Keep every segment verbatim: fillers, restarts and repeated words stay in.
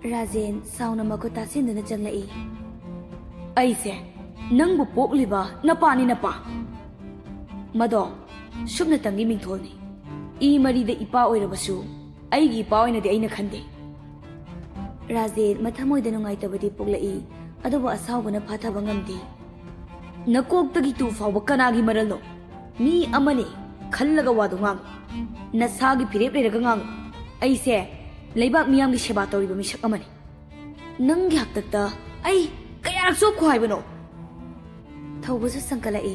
ꯔꯥꯖꯦꯟ ꯁꯥꯎꯅ ꯃꯈꯨꯠ ꯇꯥꯁꯤꯟꯗꯨꯅ ꯆꯪꯂꯛꯏ꯫ ꯑꯩꯁꯦ ꯅꯪꯕꯨ ꯄꯣꯛꯂꯤꯕ ꯅꯄꯥꯅꯤ, ꯅꯄꯥ꯫ ꯃꯗꯣ ꯁꯨꯞꯅꯇꯪꯒꯤ ꯃꯤꯡꯊꯣꯜꯅꯤ꯫ ꯏ ꯃꯔꯤꯗ ꯏꯄꯥ ꯑꯣꯏꯔꯕꯁꯨ ꯑꯩꯒꯤ ꯏꯄꯥ ꯑꯣꯏꯅꯗꯤ ꯑꯩꯅ ꯈꯟꯗꯦ꯫ ꯔꯥꯖꯦꯟ ꯃꯊꯃꯣꯏꯗ ꯅꯨꯡꯉꯥꯏꯇꯕꯗꯤ ꯄꯣꯛꯂꯛꯏ, ꯑꯗꯨꯕꯨ ꯑꯁꯥꯎꯕꯅ ꯐꯥꯊꯕ ꯉꯝꯗꯦ꯫ ꯅꯀꯣꯛꯇꯒꯤ ꯇꯨ ꯐꯥꯎꯕ ꯀꯅꯥꯒꯤ ꯃꯔꯜꯅꯣ? ꯃꯤ ꯑꯃꯅꯤ ꯈꯜꯂꯒ ꯋꯥꯗꯣ ꯉꯥꯡꯉꯨ꯫ ꯅꯁꯥꯒꯤ ꯐꯤꯔꯦꯞ ꯂꯩꯔꯒ ꯉꯥꯡꯉꯨ꯫ ꯑꯩꯁꯦ ꯂꯩꯕꯥꯛ ꯃꯤꯌꯥꯝꯒꯤ ꯁꯦꯕꯥ ꯇꯧꯔꯤꯕ ꯃꯤꯁꯛ ꯑꯃꯅꯤ꯫ ꯅꯪꯒꯤ ꯍꯥꯛꯇꯛꯇ ꯑꯩ ꯀꯌꯥꯔꯛ ꯆꯣꯞꯈꯣ ꯍꯥꯏꯕꯅꯣ? ꯊꯧꯕꯁꯨ ꯁꯪꯀꯠꯂꯛꯏ꯫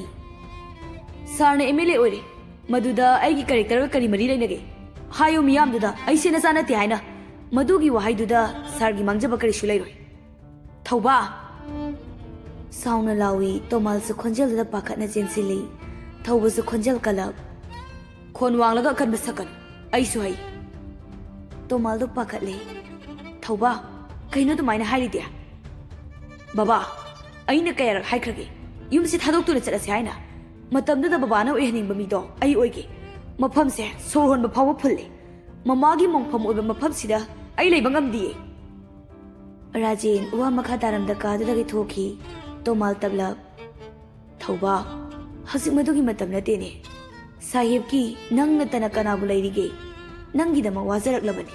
ꯁꯥꯔꯅ ꯑꯦꯝ ꯑꯦꯜ ꯑꯦ ꯑꯣꯏꯔꯦ, ꯃꯗꯨꯗ ꯑꯩꯒꯤ ꯀꯦꯔꯦꯛꯇꯔꯒ ꯀꯔꯤ ꯃꯔꯤ ꯂꯩꯅꯒꯦ? ꯍꯥꯏꯌꯨ ꯃꯤꯌꯥꯝꯗꯨꯗ ꯑꯩꯁꯦ ꯅꯆꯥ ꯅꯠꯇꯦ ꯍꯥꯏꯅ꯫ ꯃꯗꯨꯒꯤ ꯋꯥꯍꯩꯗꯨꯗ ꯁꯥꯔꯒꯤ ꯃꯥꯡꯖꯕ ꯀꯔꯤꯁꯨ ꯂꯩꯔꯣꯏ꯫ ꯊꯧꯕꯥ! ꯁꯥꯎꯅ ꯂꯥꯎꯏ꯫ ꯇꯣꯃꯥꯜꯁꯨ ꯈꯣꯟꯖꯦꯜꯗꯨꯗ ꯄꯥꯈꯠꯅ ꯆꯦꯟꯁꯤꯜꯂꯤ꯫ ꯊꯧꯕꯁꯨ ꯈꯣꯟꯖꯦꯜ ꯀꯜꯂꯞ꯫ ꯈꯣꯟ ꯋꯥꯡꯂꯒ ꯑꯀꯟꯕ ꯁꯛꯀꯅꯨ, ꯑꯩꯁꯨ ꯍꯩ꯫ ꯇꯣꯃꯥꯜꯗꯣ ꯄꯥꯈꯠꯂꯦ꯫ ꯊꯧꯕꯥ, ꯀꯩꯅꯣ ꯑꯗꯨꯃꯥꯏꯅ ꯍꯥꯏꯔꯤꯗꯤ? ꯕꯕꯥ, ꯑꯩꯅ ꯀꯌꯥꯔꯛ ꯍꯥꯏꯈ꯭ꯔꯒꯦ, ꯌꯨꯝꯁꯤ ꯊꯥꯗꯣꯛꯇꯨꯅ ꯆꯠꯂꯁꯤ ꯍꯥꯏꯅ? ꯃꯇꯝꯗꯨꯗ ꯕꯕꯥꯅ ꯑꯣꯏꯍꯟꯅꯤꯡꯕ ꯃꯤꯗꯣ ꯑꯩ ꯑꯣꯏꯒꯦ꯫ ꯃꯐꯝꯁꯦ ꯁꯣꯔ ꯍꯣꯟꯕ ꯐꯥꯎꯕ ꯐꯨꯜꯂꯦ꯫ ꯃꯃꯥꯒꯤ ꯃꯣꯡꯐꯝ ꯑꯣꯏꯕ ꯃꯐꯝꯁꯤꯗ ꯑꯩ ꯂꯩꯕ ꯉꯝꯗꯤꯌꯦ꯫ ꯔꯥꯖꯦꯟ ꯋꯥ ꯃꯈꯥ ꯇꯥꯔꯝꯗ ꯀꯥꯗꯨꯗꯒꯤ ꯊꯣꯛꯈꯤ꯫ ꯇꯣꯃꯥꯜ ꯇꯞꯂꯞ, ꯊꯧꯕꯥ, ꯍꯧꯖꯤꯛ ꯃꯗꯨꯒꯤ ꯃꯇꯝ ꯅꯠꯇꯦꯅꯦ꯫ ꯁꯥꯍꯦꯕꯀꯤ ꯅꯪ ꯅꯠꯇꯅ ꯀꯅꯥꯕꯨ ꯂꯩꯔꯤꯒꯦ? ꯅꯪꯒꯤꯗꯃꯛ ꯋꯥꯖꯔꯛꯂꯕꯅꯤ꯫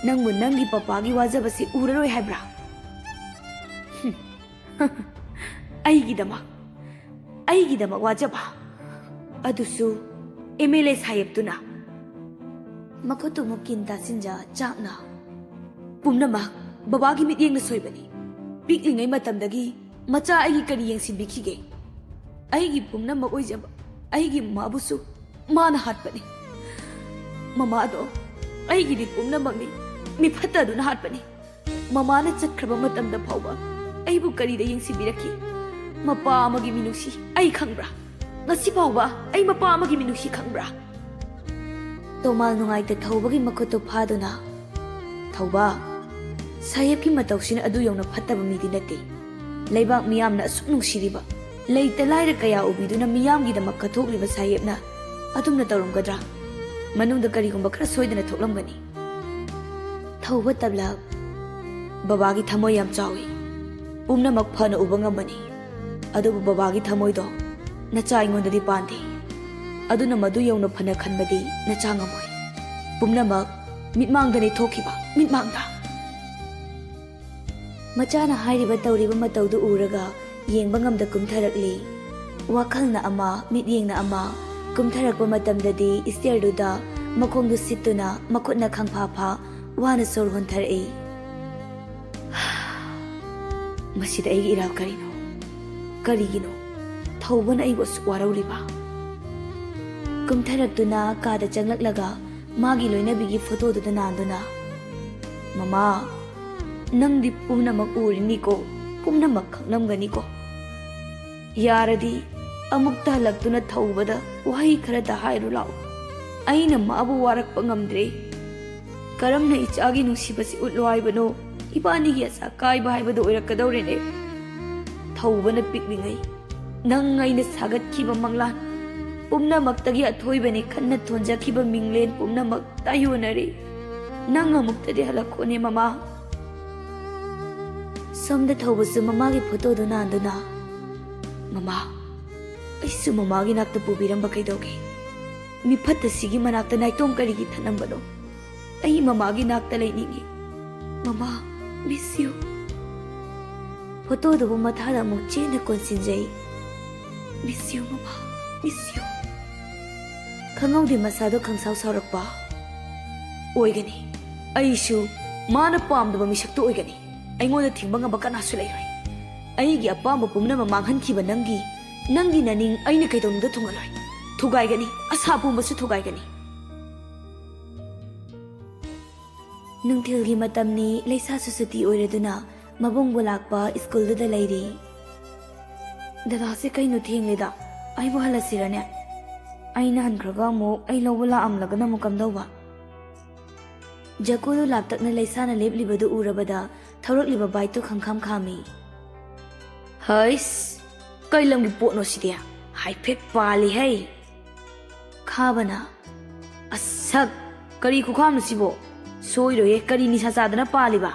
ꯅꯪꯕꯨ ꯅꯪꯒꯤ ꯄꯄꯥꯒꯤ ꯋꯥꯖꯕꯁꯤ ꯎꯔꯔꯣꯏ ꯍꯥꯏꯕ꯭ꯔꯥ? ꯍꯨꯝ꯫ ꯑꯩꯒꯤꯗꯃꯛ, ꯑꯩꯒꯤꯗꯃꯛ ꯋꯥꯖꯕ? ꯑꯗꯨꯁꯨ ꯑꯦꯝ ꯑꯦꯜ ꯑꯦ ꯁꯥꯍꯦꯕꯇꯨꯅ? ꯃꯈꯨꯠꯇꯨ ꯑꯃꯨꯛ ꯀꯤꯟ ꯇꯥꯁꯤꯟꯖ ꯆꯥꯛꯅ꯫ ꯄꯨꯝꯅꯃꯛ ꯕꯕꯥꯒꯤ ꯃꯤꯠꯌꯦꯡꯅ ꯁꯣꯏꯕꯅꯤ꯫ ꯄꯤꯛꯂꯤꯉꯩ ꯃꯇꯝꯗꯒꯤ ꯃꯆꯥ ꯑꯩꯒꯤ ꯀꯔꯤ ꯌꯦꯡꯁꯤꯟꯕꯤꯈꯤꯒꯦ? ꯑꯩꯒꯤ ꯄꯨꯝꯅꯃꯛ ꯑꯣꯏꯖꯕ ꯑꯩꯒꯤ ꯃꯃꯥꯕꯨꯁꯨ ꯃꯥꯅ ꯍꯥꯠꯄꯅꯤ꯫ ꯃꯃꯥꯗꯣ ꯑꯩꯒꯤꯗꯤ ꯄꯨꯝꯅꯃꯛꯅꯤ, ꯃꯤꯐꯠꯇꯗꯨꯅ ꯍꯥꯠꯄꯅꯤ꯫ ꯃꯃꯥꯅ ꯆꯠꯈ꯭ꯔꯕ ꯃꯇꯝꯗ ꯐꯥꯎꯕ ꯑꯩꯕꯨ ꯀꯔꯤꯗ ꯌꯦꯡꯁꯤꯟꯕꯤꯔꯛꯈꯤ? ꯃꯄꯥ ꯑꯃꯒꯤ ꯃꯤꯅꯨꯡꯁꯤ ꯑꯩ ꯈꯪꯕ꯭ꯔꯥ? ꯉꯁꯤ ꯐꯥꯎꯕ ꯑꯩ ꯃꯄꯥ ꯑꯃꯒꯤ ꯃꯤꯅꯨꯡꯁꯤ ꯈꯪꯕ꯭ꯔꯥ? ꯇꯣꯃꯥꯜ ꯅꯨꯡꯉꯥꯏꯇ ꯊꯧꯕꯒꯤ ꯃꯈꯨꯠꯇꯨ ꯐꯥꯗꯨꯅ, ꯊꯧꯕꯥ, ꯁꯥꯍꯦꯕꯀꯤ ꯃꯇꯧꯁꯤꯅ ꯑꯗꯨ ꯌꯧꯅ ꯐꯠꯇꯕ ꯃꯤꯗꯤ ꯅꯠꯇꯦ꯫ ꯂꯩꯕꯥꯛ ꯃꯤꯌꯥꯝꯅ ꯑꯁꯨꯛ ꯅꯨꯡꯁꯤꯔꯤꯕ, ꯂꯩꯇ ꯂꯥꯏꯔ ꯀꯌꯥ ꯎꯕꯤꯗꯨꯅ ꯃꯤꯌꯥꯝꯒꯤꯗꯃꯛ ꯀꯠꯊꯣꯛꯂꯤꯕ ꯁꯥꯍꯦꯕꯅ ꯑꯗꯨꯝꯅ ꯇꯧꯔꯝꯒꯗ꯭ꯔꯥ? ꯃꯅꯨꯡꯗ ꯀꯔꯤꯒꯨꯝꯕ ꯈꯔ ꯁꯣꯏꯗꯅ ꯊꯣꯛꯂꯝꯒꯅꯤ꯫ ꯊꯧꯕ ꯇꯞꯂꯞ, ꯕꯕꯥꯒꯤ ꯊꯃꯣꯏ ꯌꯥꯝ ꯆꯥꯎꯏ꯫ ꯄꯨꯝꯅꯃꯛ ꯐꯅ ꯎꯕ ꯉꯝꯕꯅꯤ꯫ ꯑꯗꯨꯕꯨ ꯕꯕꯥꯒꯤ ꯊꯃꯣꯏꯗꯣ ꯅꯆꯥ ꯑꯩꯉꯣꯟꯗꯗꯤ ꯄꯥꯟꯗꯦ꯫ ꯑꯗꯨꯅ ꯃꯗꯨ ꯌꯧꯅ ꯐꯅ ꯈꯟꯕꯗꯤ ꯅꯆꯥ ꯉꯝꯃꯣꯏ꯫ ꯄꯨꯝꯅꯃꯛ ꯃꯤꯠꯃꯥꯡꯗꯅꯤ ꯊꯣꯛꯈꯤꯕ, ꯃꯤꯠꯃꯥꯡꯗ꯫ ꯃꯆꯥꯅ ꯍꯥꯏꯔꯤꯕ ꯇꯧꯔꯤꯕ ꯃꯇꯧꯗꯨ ꯎꯔꯒ ꯌꯦꯡꯕ ꯉꯝꯗ ꯀꯨꯝꯊꯔꯛꯂꯤ꯫ ꯋꯥꯈꯜꯅ ꯑꯃ, ꯃꯤꯠꯌꯦꯡꯅ ꯑꯃ꯫ ꯀꯨꯝꯊꯔꯛꯄ ꯃꯇꯝꯗꯗꯤ stairꯗꯨꯗ ꯃꯈꯣꯡꯗꯨ ꯁꯤꯠꯇꯨꯅ ꯃꯈꯨꯠꯅ ꯈꯪꯐꯥ ꯐꯥ ꯋꯥꯅ ꯁꯣꯔ ꯍꯣꯟꯊꯔꯛꯏ꯫ ꯃꯁꯤꯗ ꯑꯩꯒꯤ ꯏꯔꯥꯜ ꯀꯔꯤꯅꯣ? ꯀꯔꯤꯒꯤꯅꯣ ꯊꯧꯕꯅ ꯑꯩꯕꯨ ꯑꯁꯨꯛ ꯋꯥꯔꯧꯔꯤꯕ? ꯀꯨꯝꯊꯔꯛꯇꯨꯅ ꯀꯥꯗ ꯆꯪꯂꯛꯂꯒ ꯃꯥꯒꯤ ꯂꯣꯏꯅꯕꯤꯒꯤ ꯐꯣꯇꯣꯗꯨꯗ ꯅꯥꯟꯗꯨꯅ, "ꯃꯃꯥ, ꯅꯪꯗꯤ ꯄꯨꯝꯅꯃꯛ ꯎꯔꯤꯅꯤꯀꯣ, ꯄꯨꯝꯅꯃꯛ ꯈꯪꯂꯝꯒꯅꯤꯀꯣ꯫ ꯌꯥꯔꯗꯤ ꯑꯃꯨꯛꯇ ꯍꯜꯂꯛꯇꯨꯅ ꯊꯧꯕꯗ ꯋꯥꯍꯩ ꯈꯔꯇ ꯍꯥꯏꯔꯨ ꯂꯥꯛꯎ꯫ ꯑꯩꯅ ꯃꯥꯕꯨ ꯋꯥꯔꯛꯄ ꯉꯝꯗ꯭ꯔꯦ꯫ ꯀꯔꯝꯅ ꯏꯆꯥꯒꯤ ꯅꯨꯡꯁꯤꯕꯁꯤ ꯎꯠꯂꯣ ꯍꯥꯏꯕꯅꯣ? ꯏꯕꯥꯅꯤꯒꯤ ꯑꯁꯥ ꯀꯥꯏꯕ ꯍꯥꯏꯕꯗꯨ ꯑꯣꯏꯔꯛꯀꯗꯧꯔꯦꯅꯦ꯫ ꯊꯧꯕꯅ ꯄꯤꯛꯂꯤꯉꯩ ꯅꯪ ꯑꯩꯅ ꯁꯥꯒꯠꯈꯤꯕ ꯃꯪꯂꯥꯟ ꯄꯨꯝꯅꯃꯛꯇꯒꯤ ꯑꯊꯣꯏꯕꯅꯤ ꯈꯟꯅ ꯊꯣꯟꯖꯈꯤꯕ ꯃꯤꯡꯂꯦꯟ ꯄꯨꯝꯅꯃꯛ ꯇꯥꯏꯌꯣꯟꯅꯔꯦ꯫ ꯅꯪ ꯑꯃꯨꯛꯇꯗꯤ ꯍꯜꯂꯛꯈꯣꯅꯦ ꯃꯃꯥ꯫" ꯁꯣꯝꯗ ꯊꯧꯕꯁꯨ ꯃꯃꯥꯒꯤ ꯐꯣꯇꯣꯗꯨ ꯅꯥꯟꯗꯨꯅ, "ꯃꯃꯥ, ꯑꯩꯁꯨ ꯃꯃꯥꯒꯤ ꯅꯥꯛꯇ ꯄꯨꯕꯤꯔꯝꯕ ꯀꯩꯗꯧꯒꯦ? ꯃꯤꯐꯠꯇꯁꯤꯒꯤ ꯃꯅꯥꯛꯇ ꯅꯥꯏꯇꯣꯝ ꯀꯔꯤꯒꯤ ꯊꯠꯂꯝꯕꯅꯣ? ꯑꯩ ꯃꯃꯥꯒꯤ ꯅꯥꯛꯇ ꯂꯩꯅꯤꯡꯏ꯫ ꯃꯃꯥ, miss you꯫" ꯐꯣꯇꯣꯗꯨꯕꯨ ꯃꯊꯥꯗ ꯑꯃꯨꯛ ꯆꯦꯟꯅ ꯀꯣꯟꯁꯤꯟꯖꯩ꯫ "Miss you, ꯃꯃꯥ, miss you꯫" ꯈꯪꯍꯧꯗꯦ ꯃꯁꯥꯗꯣ ꯈꯪꯁꯥꯎ ꯁꯥꯎꯔꯛꯄ꯫ "ꯑꯣꯏꯒꯅꯤ, ꯑꯩꯁꯨ ꯃꯥꯅ ꯄꯥꯝꯗꯕ ꯃꯤꯁꯛꯇꯨ ꯑꯣꯏꯒꯅꯤ꯫ ꯑꯩꯉꯣꯟꯗ ꯊꯤꯡꯕ ꯉꯝꯕ ꯀꯅꯥꯁꯨ ꯂꯩꯔꯣꯏ꯫ ꯑꯩꯒꯤ ꯑꯄꯥꯝꯕ ꯄꯨꯝꯅꯃꯛ ꯃꯥꯡꯍꯟꯈꯤꯕ ꯅꯪꯒꯤ, ꯅꯪꯒꯤ ꯅꯅꯤꯡ ꯑꯩꯅ ꯀꯩꯗꯧꯅꯨꯡꯗ ꯊꯨꯡꯍꯜꯂꯣꯏ꯫ ꯊꯨꯒꯥꯏꯒꯅꯤ, ꯑꯁꯥ ꯄꯨꯝꯕꯁꯨ ꯊꯨꯒꯥꯏꯒꯅꯤ꯫" ꯅꯨꯡꯊꯤꯜꯒꯤ ꯃꯇꯝꯅꯤ, ꯂꯩꯁꯥꯁꯨ ꯁꯨꯇꯤ ꯑꯣꯏꯔꯗꯨꯅ ꯃꯕꯨꯡꯕꯨ ꯂꯥꯛꯄ ꯁ꯭ꯀꯨꯜꯗꯨꯗ ꯂꯩꯔꯤ꯫ "ꯗꯗꯥꯁꯦ ꯀꯩꯅꯣ ꯊꯦꯡꯂꯦꯗ, ꯑꯩꯕꯨ ꯍꯜꯂꯁꯤꯔꯅꯦ? ꯑꯩꯅ ꯍꯟꯈ꯭ꯔꯒ ꯑꯃꯨꯛ ꯑꯩ ꯂꯧꯕ ꯂꯥꯛꯑꯝꯂꯒꯅ ꯑꯃꯨꯛ ꯀꯝꯗꯧꯕ?" ꯖꯀꯨꯗꯨ ꯂꯥꯞꯇꯛꯅ ꯂꯩꯁꯥꯅ ꯂꯦꯞꯂꯤꯕꯗꯨ ꯎꯔꯕꯗ ꯊꯧꯔꯛꯂꯤꯕ ꯕꯥꯏꯛꯇꯨ ꯈꯪꯈꯥꯝ ꯈꯥꯝꯃꯤ꯫ "ꯍꯩꯁ, ꯀꯩ ꯂꯝꯒꯤ ꯄꯣꯠꯅꯣ ꯁꯤꯗꯤ? ꯍꯥꯏꯐꯦꯠ ꯄꯥꯜꯂꯤꯍꯩ!" ꯈꯥꯕꯅ, "ꯑꯁꯛ! ꯀꯔꯤ ꯈꯨꯈꯥꯝꯅꯣ ꯁꯤꯕꯣ? ꯁꯣꯏꯔꯣꯏꯌꯦ, ꯀꯔꯤ ꯅꯤꯁꯥ ꯆꯥꯗꯅ ꯄꯥꯜꯂꯤꯕ?"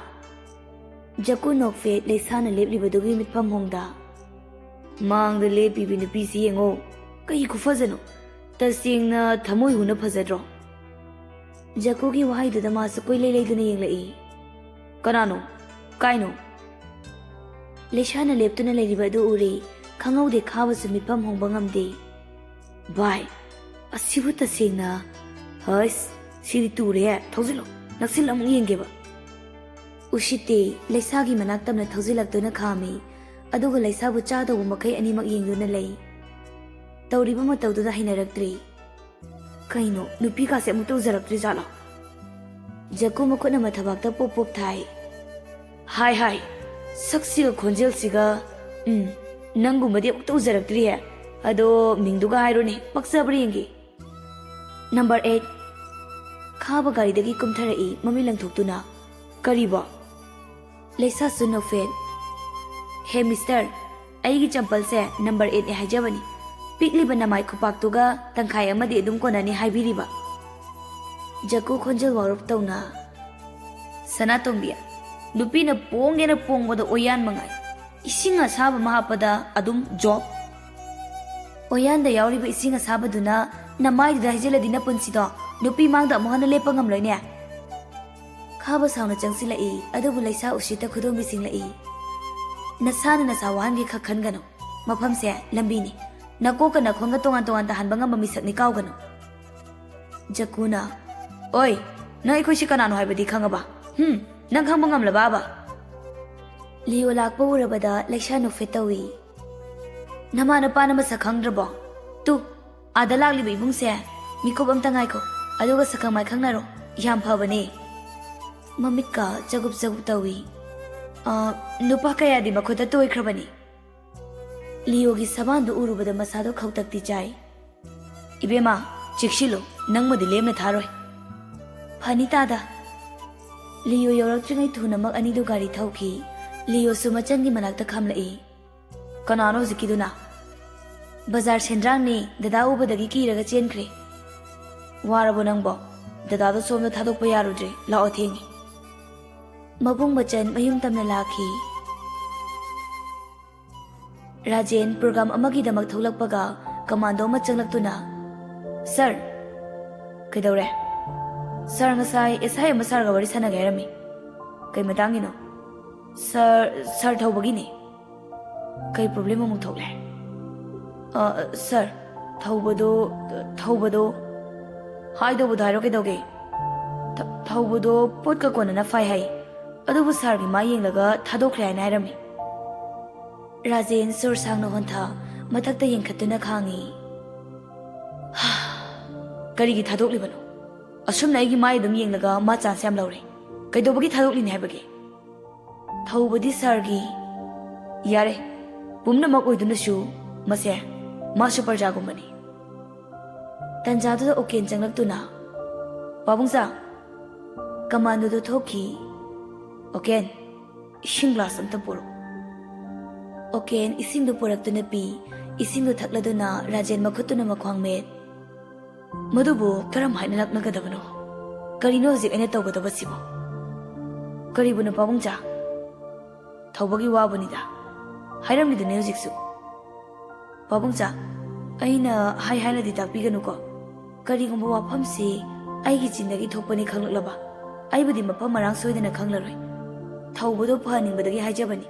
ꯖꯀꯨ ꯅꯣꯛꯐꯦꯠ ꯂꯩꯁꯥꯅ ꯂꯦꯞꯂꯤꯕꯗꯨꯒꯤ ꯃꯤꯠꯐꯝ ꯍꯣꯡꯗ, "ꯃꯥꯡꯗ ꯂꯦꯞꯄꯤꯕꯤ ꯅꯨꯄꯤꯁꯤ ꯌꯦꯡꯉꯣ, ꯀꯩ ꯈꯨꯐꯖꯅꯣ! ꯇꯁꯦꯡꯅ ꯊꯃꯣꯏ ꯍꯨꯅ ꯐꯖꯗ꯭ꯔꯣ?" ꯖꯀꯨꯒꯤ ꯋꯥꯍꯩꯗꯨꯗ ꯃꯥꯁꯨ ꯀꯣꯏꯂꯩ ꯂꯩꯗꯨꯅ ꯌꯦꯡꯂꯛꯏ꯫ "ꯀꯅꯥꯅꯣ? ꯀꯥꯏꯅꯣ?" ꯂꯩꯁꯥꯅ ꯂꯦꯞꯇꯨꯅ ꯂꯩꯔꯤꯕ ꯑꯗꯨ ꯎꯔꯦ꯫ ꯈꯪꯍꯧꯗꯦ, ꯈꯥꯕꯁꯨ ꯃꯤꯠꯐꯝ ꯍꯣꯡꯕ ꯉꯝꯗꯦ꯫ "ꯚꯥꯏ, ꯑꯁꯤꯕꯨ ꯇꯁꯦꯡꯅ, ꯍꯁ, ꯁꯤꯗꯤ ꯇꯨꯔꯦ, ꯊꯧꯖꯤꯜꯂꯣ, ꯅꯛꯁꯤꯜꯂ ꯑꯃꯨꯛ ꯌꯦꯡꯒꯦꯕ"꯫ ꯎꯁꯤꯠꯇꯦ, ꯂꯩꯁꯥꯒꯤ ꯃꯅꯥꯛ ꯇꯝꯅ ꯊꯧꯖꯤꯜꯂꯛꯇꯨꯅ ꯈꯥꯝꯃꯤ, ꯑꯗꯨꯒ ꯂꯩꯁꯥꯕꯨ ꯆꯥꯗꯧꯕ ꯃꯈꯩ ꯑꯅꯤꯃꯛ ꯌꯦꯡꯗꯨꯅ ꯂꯩ꯫ ꯇꯧꯔꯤꯕ ꯃꯇꯧꯗꯨꯗ ꯍꯩꯅꯔꯛꯇ꯭ꯔꯦ꯫ ꯀꯩꯅꯣ, ꯅꯨꯄꯤꯒꯥꯁꯦ ꯑꯃꯨꯛꯇ ꯎꯖꯔꯛꯇ꯭ꯔꯤꯖꯥꯠꯂꯣ? ꯖꯀꯨ ꯃꯈꯨꯠꯅ ꯃꯊꯕꯥꯛꯇ ꯄꯣꯞ ꯄꯣꯞ ꯊꯥꯏ꯫ "ꯍꯥꯏ ꯍꯥꯏ, ꯁꯛꯁꯤꯒ ꯈꯣꯟꯖꯦꯜꯁꯤꯒ, ꯎꯝ, ꯅꯪꯒꯨꯝꯕꯗꯤ ꯑꯃꯨꯛꯇ ꯎꯖꯔꯛꯇ꯭ꯔꯤꯍꯦ꯫ ꯑꯗꯣ ꯃꯤꯡꯗꯨꯒ ꯍꯥꯏꯔꯣꯅꯦ, ꯄꯛꯆꯕ꯭ꯔꯥ ꯌꯦꯡꯒꯦ"꯫ "Number eight". ꯈꯥꯕ ꯒꯥꯔꯤꯗꯒꯤ ꯀꯨꯝꯊꯔꯛꯏ, ꯃꯃꯤꯠ ꯂꯪꯊꯣꯛꯇꯨꯅ꯫ "ꯀꯔꯤꯕꯣ?" ꯂꯩꯁꯥꯁꯨ ꯅꯣꯛꯐꯦꯠ꯫ "ꯍꯦ ꯃꯤꯁꯇꯔ, ꯑꯩꯒꯤ ꯆꯝꯄꯜꯁꯦ ꯅꯝꯕꯔ ꯑꯩꯠꯅꯦ ꯍꯥꯏꯖꯕꯅꯤ꯫ ꯄꯤꯛꯂꯤꯕ ꯅꯃꯥꯏ ꯈꯨꯄꯥꯛꯇꯨꯒ ꯇꯪꯈꯥꯏ ꯑꯃꯗꯤ ꯑꯗꯨꯝ ꯀꯣꯟꯅꯅꯤ ꯍꯥꯏꯕꯤꯔꯤꯕ"꯫ ꯖꯀꯨ ꯈꯣꯟꯖꯦꯜ ꯋꯥꯔꯞ ꯇꯧꯅ꯫ "ꯁꯅꯥꯇꯣꯝꯕꯤ, ꯅꯨꯄꯤꯅ ꯄꯣꯡꯒꯦꯅ ꯄꯣꯡꯕꯗ ꯑꯣꯌꯥꯟ ꯃꯉꯥꯏ꯫ ꯏꯁꯤꯡ ꯑꯁꯥꯕ ꯑꯃ ꯍꯥꯞꯄꯗ ꯑꯗꯨꯝ ꯖꯣꯞ"꯫ "ꯑꯣꯌꯥꯟꯗ ꯌꯥꯎꯔꯤꯕ ꯏꯁꯤꯡ ꯑꯁꯥꯕꯗꯨꯅ ꯅꯃꯥꯏꯗꯨꯗ ꯍꯩꯖꯤꯜꯂꯗꯤ ꯅꯄꯨꯟꯁꯤꯗꯣ ꯅꯨꯄꯤ ꯃꯥꯡꯗ ꯑꯃꯨꯛ ꯍꯟꯅ ꯂꯦꯞꯄ ꯉꯝꯂꯣꯏꯅꯦ"꯫ ꯈꯥꯕ ꯁꯥꯎꯅ ꯆꯪꯁꯤꯜꯂꯛꯏ, ꯑꯗꯨꯕꯨ ꯂꯩꯁꯥ ꯎꯁꯤꯠꯇ ꯈꯨꯗꯣꯝꯕꯤ ꯁꯤꯡꯂꯛꯏ꯫ "ꯅꯁꯥꯅ ꯅꯁꯥ ꯋꯥꯍꯟꯒꯦ ꯈꯛ ꯈꯟꯒꯅꯨ꯫ ꯃꯐꯝꯁꯦ ꯂꯝꯕꯤꯅꯤ꯫ ꯅꯀꯣꯛꯀ ꯅꯈꯣꯡꯒ ꯇꯣꯉꯥꯟ ꯇꯣꯉꯥꯟ ꯇꯥꯍꯟꯕ ꯉꯝꯕ ꯃꯤꯁꯛꯅꯤ, ꯀꯥꯎꯒꯅꯨ"꯫ ꯖꯀꯨꯅ, "ꯑꯣꯏ, ꯅꯪ ꯑꯩꯈꯣꯏꯁꯤ ꯀꯅꯥꯅꯣ ꯍꯥꯏꯕꯗꯤ ꯈꯪꯉꯕ? ꯍꯨꯝ, ꯅꯪ ꯈꯪꯕ ꯉꯝꯂꯕꯕ?" ꯂꯤꯌꯣ ꯂꯥꯛꯄ ꯎꯔꯕꯗ ꯂꯩꯁꯥ ꯅꯣꯛꯐꯦꯠ ꯇꯧꯏ꯫ "ꯅꯃꯥ ꯅꯄꯥꯅ ꯃꯁꯛ ꯈꯪꯗ꯭ꯔꯕꯣ? ꯇꯨ, ꯑꯥꯗ ꯂꯥꯛꯂꯤꯕ ꯏꯕꯨꯡꯁꯦ, ꯃꯤꯀꯨꯞ ꯑꯝꯇ ꯉꯥꯏꯈꯣ, ꯑꯗꯨꯒ ꯁꯛꯈꯪ ꯃꯥꯏꯈꯪꯅꯔꯣ, ꯌꯥꯝ ꯐꯕꯅꯦ"꯫ ꯃꯃꯤꯠꯀ ꯆꯒꯨꯞ ꯆꯒꯨꯞ ꯇꯧꯏ꯫ "ꯑ, ꯅꯨꯄꯥ ꯀꯌꯥꯗꯤ ꯃꯈꯨꯠꯇ ꯇꯣꯏꯈ꯭ꯔꯕꯅꯤ"꯫ ꯂꯤꯌꯣꯒꯤ ꯁꯕꯥꯟꯗꯨ ꯎꯔꯨꯕꯗ ꯃꯁꯥꯗꯣ ꯈꯧꯇꯛꯇꯤ ꯆꯥꯏ꯫ "ꯏꯕꯦꯝꯃ, ꯆꯦꯛꯁꯤꯜꯂꯨ, ꯅꯪꯃꯗꯤ ꯂꯦꯝꯅ ꯊꯥꯔꯣꯏ"꯫ "ꯐꯅꯤ ꯇꯥꯗ"꯫ ꯂꯤꯌꯣ ꯌꯧꯔꯛꯇ꯭ꯔꯤꯉꯩ ꯊꯨꯅꯃꯛ ꯑꯅꯤꯗꯨ ꯒꯥꯔꯤ ꯊꯧꯈꯤ꯫ ꯂꯤꯌꯣꯁꯨ ꯃꯆꯟꯒꯤ ꯃꯅꯥꯛꯇ ꯈꯥꯝꯂꯛꯏ꯫ "ꯀꯅꯥꯅꯣ ꯍꯧꯖꯤꯛꯀꯤꯗꯨꯅ?" "ꯕꯖꯥꯔ ꯁꯦꯟꯗ꯭ꯔꯥꯡꯅꯦ, ꯗꯗꯥ ꯎꯕꯗꯒꯤ ꯀꯤꯔꯒ ꯆꯦꯟꯈ꯭ꯔꯦ"꯫ "ꯋꯥꯔꯕꯣ ꯅꯪꯕꯣ? ꯗꯗꯥꯗꯣ ꯁꯣꯝꯗ ꯊꯥꯗꯣꯛꯄ ꯌꯥꯔꯨꯗ꯭ꯔꯦ, ꯂꯥꯛꯑꯣ, ꯊꯦꯡꯉꯦ"꯫ ꯃꯕꯨꯡ ꯕꯆꯟ ꯃꯌꯨꯝ ꯇꯝꯅ ꯂꯥꯛꯈꯤ꯫ ꯔꯥꯖꯦꯟ ꯄ꯭ꯔꯣꯒ꯭ꯔꯥꯝ ꯑꯃꯒꯤꯗꯃꯛ ꯊꯣꯛꯂꯛꯄꯒ ꯀꯃꯥꯟꯗꯣ ꯑꯃ ꯆꯪꯂꯛꯇꯨꯅ, "ꯁꯥꯔ!" "ꯀꯩꯗꯧꯔꯦ?" "ꯁꯥꯔ, ꯉꯁꯥꯏ ꯑꯦꯁ ꯑꯥꯏ ꯑꯃ ꯁꯥꯔꯒ ꯋꯥꯔꯤ ꯁꯥꯟꯅꯒꯦ ꯍꯥꯏꯔꯝꯃꯤ꯫" "ꯀꯩ ꯃꯇꯥꯡꯒꯤꯅꯣ?" "ꯁꯥꯔ, ꯁꯥꯔ ꯊꯧꯕꯒꯤꯅꯦ꯫" "ꯀꯩ ꯄ꯭ꯔꯣꯕ꯭ꯂꯦꯝ ꯑꯃꯨꯛ ꯊꯣꯛꯂꯦ?" "ꯑ, ꯁꯥꯔ, ꯊꯧꯕꯗꯣ, ꯊꯧꯕꯗꯣ꯫" "ꯍꯥꯏꯗꯧꯕꯗꯣ ꯍꯥꯏꯔꯣ, ꯀꯩꯗꯧꯒꯦ?" "ꯊ-, ꯊꯧꯕꯗꯣ ꯄꯣꯠꯀ ꯀꯣꯟꯅꯅ ꯐꯥꯏ ꯍꯥꯏ, ꯑꯗꯨꯕꯨ ꯁꯥꯔꯒꯤ ꯃꯥꯏ ꯌꯦꯡꯂꯒ ꯊꯥꯗꯣꯛꯈ꯭ꯔꯦ ꯍꯥꯏꯅ ꯍꯥꯏꯔꯝꯃꯤ꯫" ꯔꯥꯖꯦꯟ ꯁꯣꯔ ꯁꯥꯡꯅ ꯍꯣꯟꯊ, ꯃꯊꯛꯇ ꯌꯦꯡꯈꯠꯇꯨꯅ ꯈꯥꯡꯉꯤ꯫ "ꯀꯔꯤꯒꯤ ꯊꯥꯗꯣꯛꯂꯤꯕꯅꯣ? ꯑꯁꯨꯝꯅ ꯑꯩꯒꯤ ꯃꯥꯏ ꯑꯗꯨꯝ ꯌꯦꯡꯂꯒ ꯃꯥ ꯆꯥꯟꯁ ꯌꯥꯝ ꯂꯧꯔꯦ꯫ ꯀꯩꯗꯧꯕꯒꯤ ꯊꯥꯗꯣꯛꯂꯤꯅꯤ ꯍꯥꯏꯕꯒꯦ?" "ꯊꯧꯕꯗꯤ ꯁꯥꯔꯒꯤ꯫" "ꯌꯥꯔꯦ, ꯄꯨꯝꯅꯃꯛ ꯑꯣꯏꯗꯨꯅꯁꯨ ꯃꯁꯦ ꯃꯥꯁꯨ ꯄ꯭ꯔꯖꯥꯒꯨꯝꯕꯅꯤ꯫" ꯇꯟꯖꯥꯗꯨꯗ ꯑꯣꯀꯦꯟ ꯆꯪꯂꯛꯇꯨꯅ, "ꯄꯥꯕꯨꯡꯆꯥ!" ꯀꯃꯥꯟꯗꯨꯗ ꯊꯣꯛꯈꯤ꯫ "ꯑꯣꯀꯦꯟ, ꯏꯁꯤꯡ ꯒ꯭ꯂꯥꯁ ꯑꯝꯇ ꯄꯨꯔꯛꯎ꯫" ꯑꯣꯀꯦꯟ ꯏꯁꯤꯡꯗꯨ ꯄꯨꯔꯛꯇꯨꯅ ꯄꯤ꯫ ꯏꯁꯤꯡꯗꯨ ꯊꯛꯂꯗꯨꯅ ꯔꯥꯖꯦꯟ ꯃꯈꯨꯠꯇꯨꯅ ꯃꯈ꯭ꯋꯥꯡ ꯃꯦꯠ꯫ "ꯃꯗꯨꯕꯨ ꯀꯔꯝ ꯍꯥꯏꯅ ꯂꯛꯅꯒꯗꯕꯅꯣ? ꯀꯔꯤꯅꯣ ꯍꯧꯖꯤꯛ ꯑꯩꯅ ꯇꯧꯒꯗꯕꯁꯤꯕꯣ?" "ꯀꯔꯤꯕꯨꯅꯣ ꯄꯥꯕꯨꯡꯆꯥ?" "ꯊꯧꯕꯒꯤ ꯋꯥꯕꯨꯅꯤꯗ꯫ ꯍꯥꯏꯔꯝꯂꯤꯗꯨꯅꯤ ꯍꯧꯖꯤꯛꯁꯨ꯫" "ꯄꯥꯕꯨꯡꯆꯥ, ꯑꯩꯅ ꯍꯥꯏ ꯍꯥꯏꯅꯗꯤ ꯇꯥꯛꯄꯤꯒꯅꯨꯀꯣ꯫ ꯀꯔꯤꯒꯨꯝꯕ ꯋꯥꯐꯝꯁꯤ ꯑꯩꯒꯤ ꯆꯤꯟꯗꯒꯤ ꯊꯣꯛꯄꯅꯤ ꯈꯪꯂꯛꯂꯕ, ꯑꯩꯕꯨꯗꯤ ꯃꯐꯝ ꯃꯔꯥꯡ ꯁꯣꯏꯗꯅ ꯈꯪꯂꯔꯣꯏ꯫ ꯊꯧꯕꯗꯣ ꯐꯍꯟꯅꯤꯡꯕꯗꯒꯤ ꯍꯥꯏꯖꯕꯅꯤ꯫"